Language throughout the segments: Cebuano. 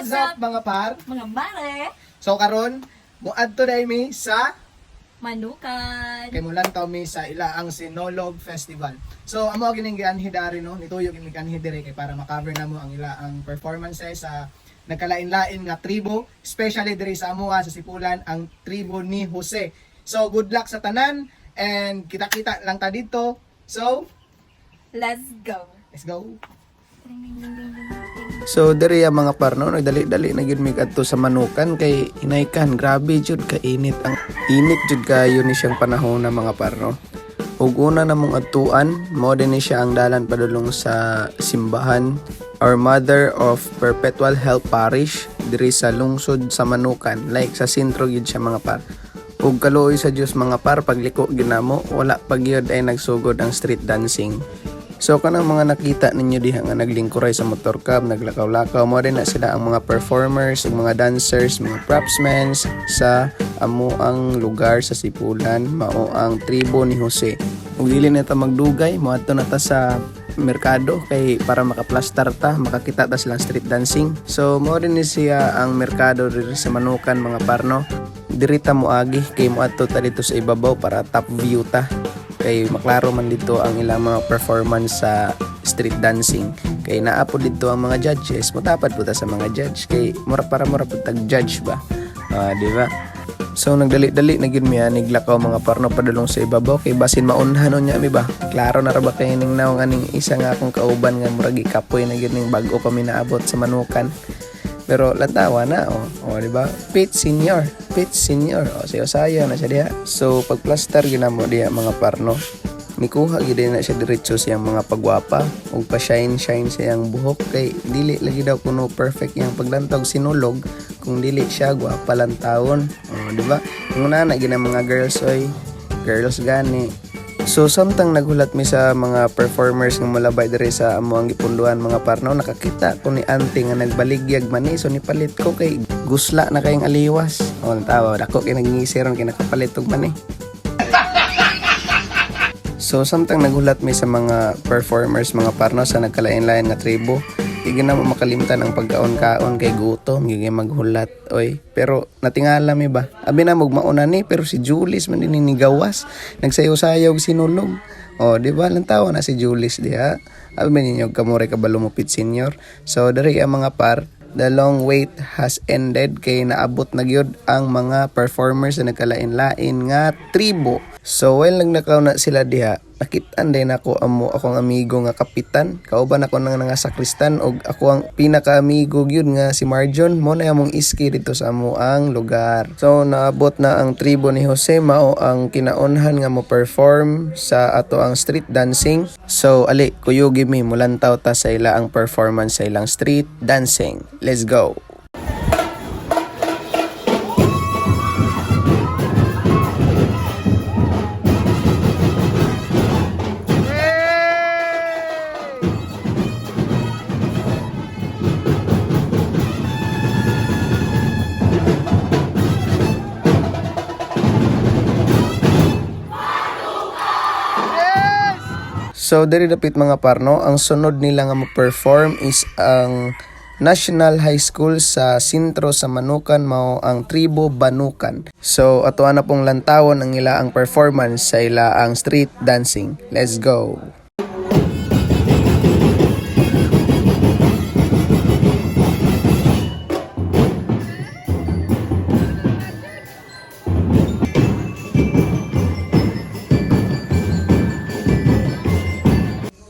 What's up, mga par? Mga mare! So karon, muadto dai mi sa Manukan! kay mulantaw mi sa ila ang Sinulog Festival. So amo gining gianhi dari, no, nituyo gini gianhi diri kay para makover namo ang ila ang performances sa nagkalain-lain nga tribo, especially diri sa amoa sa Sipulan, ang tribo ni Jose. So good luck sa tanan and kita-kita lang ta dito. So, Let's go! Let's go. So diri ang mga parno, nagdali-dali na gyud mig adto sa Manukan kay inaykan, grabe jud kainit, ang init jud kayo ni siyang panahon na, mga parno. Ug una namong adtuan, mao din ni siya ang dalan padulong sa simbahan Our Mother of Perpetual Help Parish diri sa lungsod sa Manukan, like sa sentro gyud siya, mga par. Ug kaluoy sa Dios, mga par, pagliko ginamo wala pa gyud ay nagsugod ang street dancing. So kanang mga nakita ninyo diha nga naglingkuray sa motor cab, naglakaw-lakaw, mo rin na sila ang mga performers, ug mga dancers, mga propsmen sa amo ang lugar sa Sipulan, mao ang tribo ni Jose. Ug dili na ta magdugay, moadto na ta sa merkado kay para makaplastar ta, makakita ta silang street dancing. So mao rin ni siya ang merkado diri sa Manukan, mga parno. Diri ta moagi kay moadto ta dito sa ibabaw para top view ta kay maklaro man dito ang ilang mga performance sa street dancing kay naa po dito ang mga judges. Mutapad po ta sa mga judge kay mura para mura po tag judge ba. Ah, di ba? So nagdali-dali na gyud mi anig lakaw, mga parno, padulong sa ibabaw kay basin maunhan unya mi ba. Klaro na ra ba kay ning nawong aning isa nga akong kauban nga murag gikapoy na gyud ning bag-o pa mi naabot sa Manukan. Pero lantawa na, oh. Oh, di ba? Pit senior, pit senior. Oh, sayo sayo na siya diha. So pag plaster ginamo diha, mga parno. Nikuha gid na siya diretso siyang mga pagwapa ug pa shine shine siyang buhok kay dili lagi daw kuno perfect yang paglantog sinulog kung dili siya gwapa lang taon. Oh, di ba? Inguna na gina mga girls oy. Girls gani. So samtang naghulat mi sa mga performers nga molabay diri sa amo ang gipunduan, mga parno, nakakita ko ni auntie nga nagbaligyag mani, so nipalit ko kay gusla na kayong aliwas. O tawa dako kay nagngisi ron kay nakapalit og mani. So samtang naghulat mi sa mga performers, mga parno, sa nagkalain-lain nga tribo, di na mo makalimtan ang pagkaon-kaon kay gutom, gyud maghulat oy. Pero natingala mi ba? Abi na mog mauna ni, pero si Julis man din ni gawas, nagsayo-sayo og sinulog. O, di ba? Lantawa na si Julis diha. Abi man ninyo kamure kabalo mo pit senior. So diri ang mga par, the long wait has ended kay naabot na gyud ang mga performers na nagkalain-lain nga tribo. So while nagnakaw na sila diha, nakitaan din ako amo akong amigo nga kapitan. Kauban ako nang nga sakristan og ako ang pinaka-amigo gyud nga si Marjon mo na among iski dito sa amo ang lugar. So naabot na ang tribo ni Jose, mao ang kinaunhan nga mo perform sa ato ang street dancing. So ali kuyugi mi mulantaw ta sa ila ang performance sa ilang street dancing. Let's go. So diri dapit, mga parno, ang sunod nila nga mo-perform is ang National High School sa sentro sa Manukan, mao ang Tribo Banukan. So ato na pong lantawon ang ila ang performance sa ila ang street dancing. Let's go.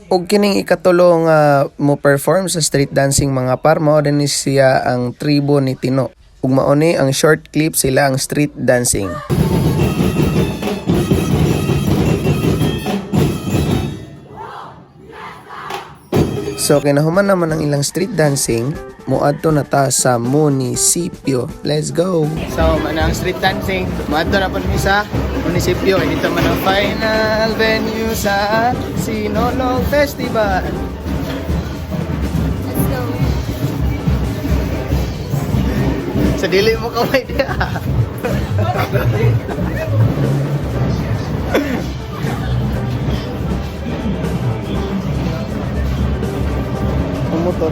Og kining ikatulo nga mo perform sa street dancing, mga par, mao din ni siya ang tribo ni Tino. Ug mao ni ang short clip sila ang street dancing. So kinahuman naman ang ilang street dancing, moadto na ta sa munisipyo. Let's go. So, man ang street dancing, maadto na po mi sa munisipyo. Kay dito man ang final venue sa Sinulog Festival. Let's go! Sa dili mo kaway diha. Ang motor.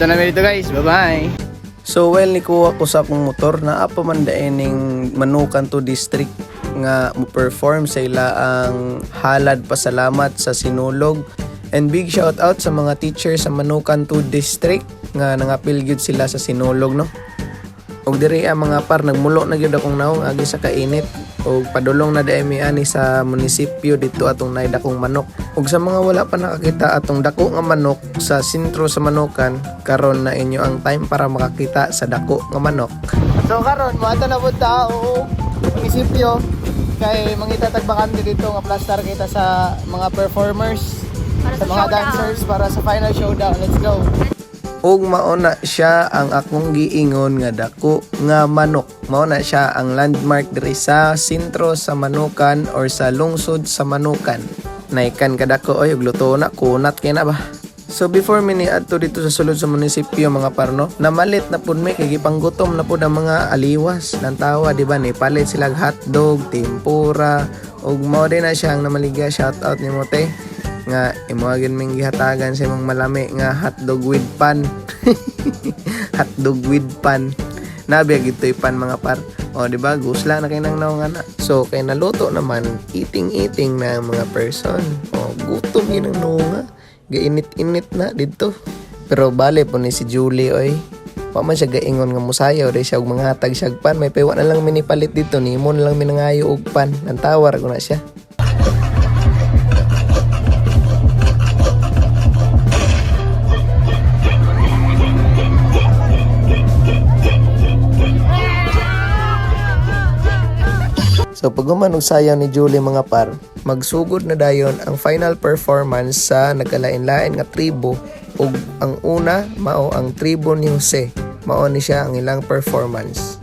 Adto na mi dito, guys. Bye-bye. So well, nikuha ko sa akong motor na pa man ning Manukan 2 District nga mo perform sa ila ang halad pasalamat sa Sinulog. And big shout out sa mga teacher sa Manukan 2 District nga nangapil gyud sila sa Sinulog, no. Og diri ang mga par, nagmulo na gyud akong naong agi sa kainit og padulong na dai mi ani sa munisipyo dito atong naay dakong manok. Og sa mga wala pa nakakita atong dako nga manok sa sentro sa Manukan, karon na inyo ang time para makakita sa dako nga manok. So karon moadto na pud ta og munisipyo kay mangita tag bakante dito nga plaster kita sa mga performers, Para sa sa mga showdown. dancers para sa final showdown. Let's go. Ug mao na siya ang akong giingon nga dako nga manok. Mao na siya ang landmark diri sa sentro sa Manukan or sa lungsod sa Manukan. Naikan kadako oy, ug luto na kunat kay na ba. So before mi niadto dito sa sulod sa munisipyo, mga parno, namalit na pud mi kay gipanggutom na pud ang mga aliwas ng tawa, di ba? Ni palit sila og hotdog, tempura, ug mao din na siya ang namaligya. Shout out ni Mote nga imo gyud ming gihatagan sa imong malami nga hotdog with pan. Hotdog with pan. Nabi gitoy pan, mga par. O di ba gusla na kay nang naong ana. So kay naluto naman, eating-eating na ang mga person. O gutom yun ang naong. Gainit-init na didto. Pero bale po ni si Julie oy. Wa man siya gaingon nga musayaw dahil siya og manghatag siya og pan. May paywa na lang minipalit dito nimo na lang minangayo og pan. Nantawar ko na siya. So pag human og sayaw ni Julie, mga par, magsugod na dayon ang final performance sa nagkalain-lain nga tribo ug ang una mao ang tribo ni Jose. Mao ni siya ang ilang performance.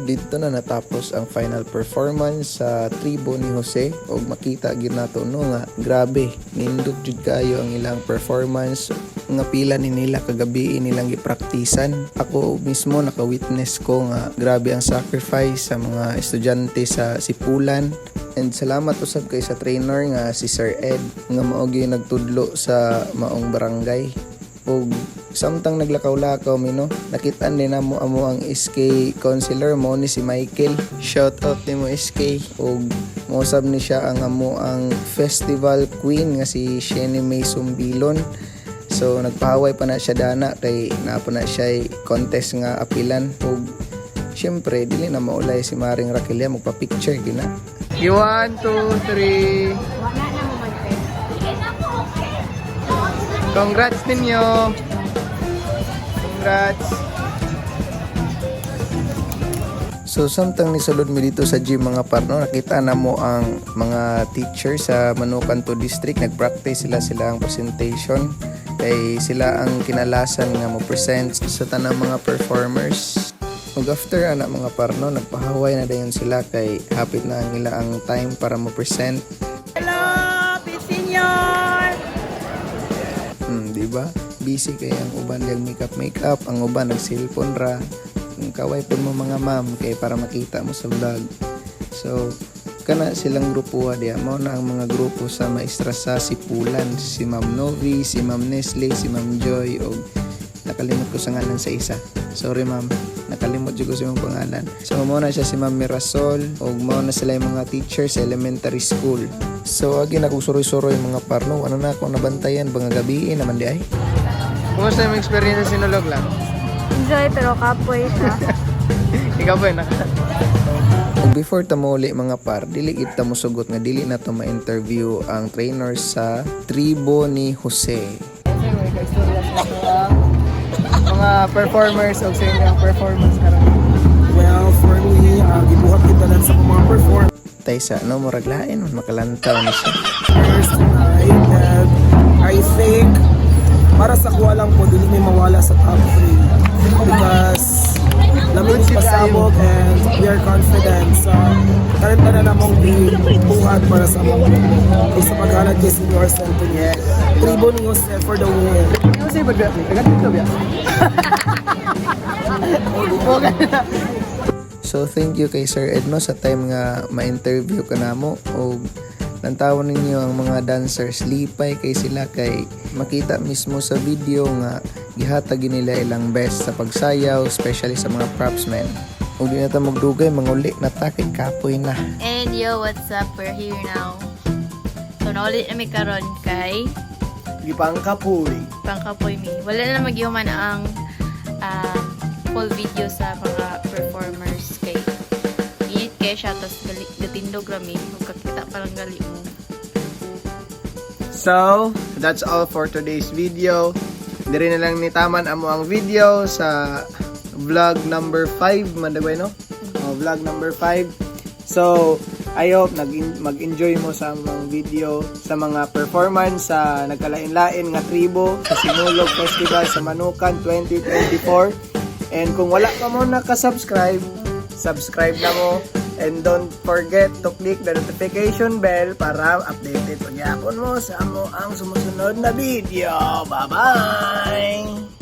Dito na natapos ang final performance sa tribo ni Jose ug makita gyud nato, no, nga grabe, nindot jud kayo ang ilang performance nga pila ni nila kagabi nilang gipraktisan. Ako mismo naka-witness ko nga grabe ang sacrifice sa mga estudyante sa Sipulan. And salamat usab kay sa trainer nga si Sir Ed nga mao gyud nagtudlo sa maong barangay. Ug samtang naglakaw-lakaw mi, no, nakitaan din namo amo ang SK counselor mo ni si Michael. Shout out nimo, SK. Ug mousab ni siya ang amo ang festival queen nga si Sheny May Sumbilon. So nagpahaway pa na siya dana kay naa pa na siya contest nga apilan. Ug syempre dili na maulay si Maring Raquel, magpa-picture gina. One, two, three. Congrats ninyo! Congrats! So samtang nisulod mi dito sa gym, mga parno, nakita na mo ang mga teacher sa Manukan 2 District. Nagpractice sila sila ang presentation kay sila ang kinalasan nga mo present sa tanang mga performers. Ug after ana, mga parno, nagpahaway na dayon sila kay hapit na ang ila ang time para mo present. Hello, Senior! Di ba? Busy kay ang uban nag makeup makeup, ang uban nag cellphone ra. Ang kaway pud mo, mga ma'am, kay para makita mo sa vlog. So kana silang grupo diya mao na ang mga grupo sa maestra sa Sipulan, si Ma'am Novi, si Ma'am Nestle, si Ma'am Joy og nakalimot ko sa ngalan sa isa. Sorry, ma'am, nakalimot jud ko sa imong pangalan. So mao na siya si Ma'am Mirasol ug mao na sila yung mga teacher sa elementary school. So agi na kong suroy-suroy, mga parno, ano na ako nabantayan ba nga gabi naman di ay. Kumusta yung experience sa Sinulog lang? Enjoy, pero kapoy siya. Ikaw ba yun? Naka? Ug before ta mauli, mga par, dili kita mosugot nga dili na to ma-interview ang trainer sa tribo ni Jose. Mga performers o sa inyong performance karon. Well, for me, gibuhat kita lang sa mga performers Taysa no, murag lain man makalantaw ni siya. Tonight. And I think, para sa kuha lang po, dili may mawala sa top 3. Because, lamin ni pasabog and we are confident. So, tanan tanan namong gibuhat para sa among grupo. Kung sa paghalad kay Senior Sentinel. Tribo ni Jose for the win. Ano sa iba? Taga dito ba? Okay na. So thank you kay Sir Edno sa time nga ma-interview ka namo og lantawon ninyo ang mga dancers, lipay kay sila kay makita mismo sa video nga gihatag nila ilang best sa pagsayaw, especially sa mga props men. Ug di na ta magdugay, manguli na ta kay kapoy na. And yo, what's up? We're here now. So, naulit na mi karon kay Gipangkapoy. Pangkapoy mi. Wala na magyuman ang full video sa mga performers kay init kay siya, tas gali, gatindog rami ug kakita pa lang gali mo. So, that's all for today's video. Diri na lang ni taman amo ang video sa vlog number 5 mandagway, no? Oh, vlog number 5. So, I hope mag-enjoy mo sa among video sa mga performance sa nagkalain-lain nga tribo sa Sinulog Festival sa Manukan 2024. And kung wala pa mo naka-subscribe, subscribe na mo and don't forget to click the notification bell para updated pagyapon mo sa amo ang sumusunod na video. Bye-bye!